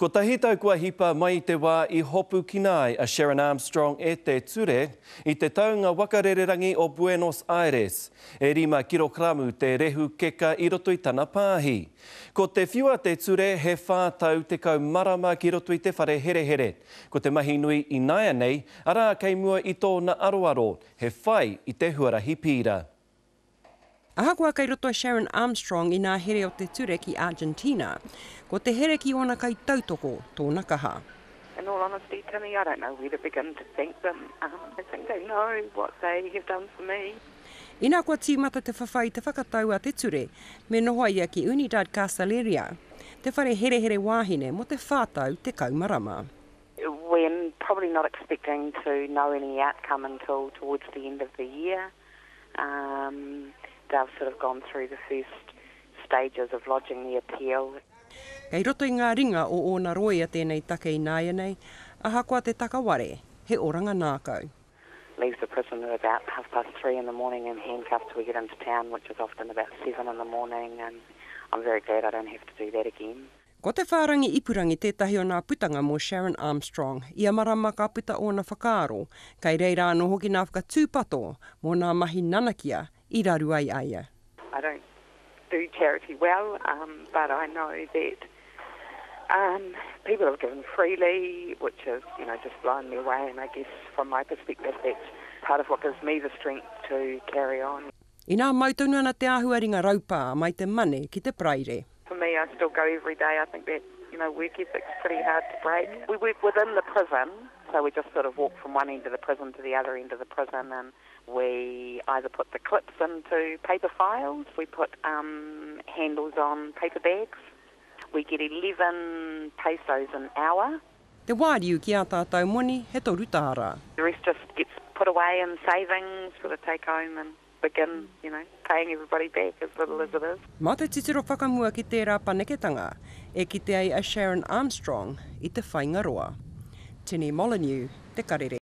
Kotahi tau kua hipa mai i te wā i hopukina ai a Sharon Armstrong e te ture i te taunga waka rererangi o Buenos Aires. E rima kirokaramu te rehu keka i roto i tana pāhi. Ko te whiu a te ture he 4 tau 10 marama ki roto i te whare herehere. Ko te mahi nui ināianei, arā kei mua i tōna aroaro, he whai i te huarahi pīra. Ahakoa kei roto a Sharon Armstrong i nā here o te ture ki Argentina, ko te here ki ōna kaitautoko tōna kaha. In all honesty, Timmy, I don't know where to begin to thank them. I think they know what they have done for me. Ina kua tīmata te whawhai i te whakatau a te ture, me noho ia ki Unidad Carcelaria, te whare herehere wāhine mō te 4 tau 10 marama. We're probably not expecting to know any outcome until towards the end of the year. Um, they've sort of gone through the first stages of lodging the appeal. Kei roto i ngā ringa o ōna rōia tēnei take ināianei, ahakoa te takaware, he oranga ngākau. Leaves the prison at about half past three in the morning and handcuffed till we get into town, which is often about seven in the morning, and I'm very glad I don't have to do that again. Ko te whārangi ipurangi tētahi o nā putanga mō Sharon Armstrong. Ia marama ka puta ōna whakaaro, kei reira anō hoki nā whakatūpato mō nā mahi nanakia i raru ai a ia. I don't do charity well, um, but I know that um, people have given freely, which has, you know, just blown me away, and I guess from my perspective that's part of what gives me the strength to carry on. Inā mau tonu ana te āhua ringa raupā mai te Mane ki te Paraire. For me, I still go every day. I think that, you know, work ethic's pretty hard to break. We work within the prison, so we just sort of walk from one end of the prison to the other end of the prison, and we either put the clips into paper files, we put um, handles on paper bags. We get 11 pesos an hour. Te wāriu ki ā tātou moni he 3 tāra. The rest just gets put away in savings for the take home and begin, you know, paying everybody back as little as it is. Mā te titiro whakamua ki tērā paneketanga, e kite ai a Sharon Armstrong i te whainga roa. Tini Molyneux, Te Karere.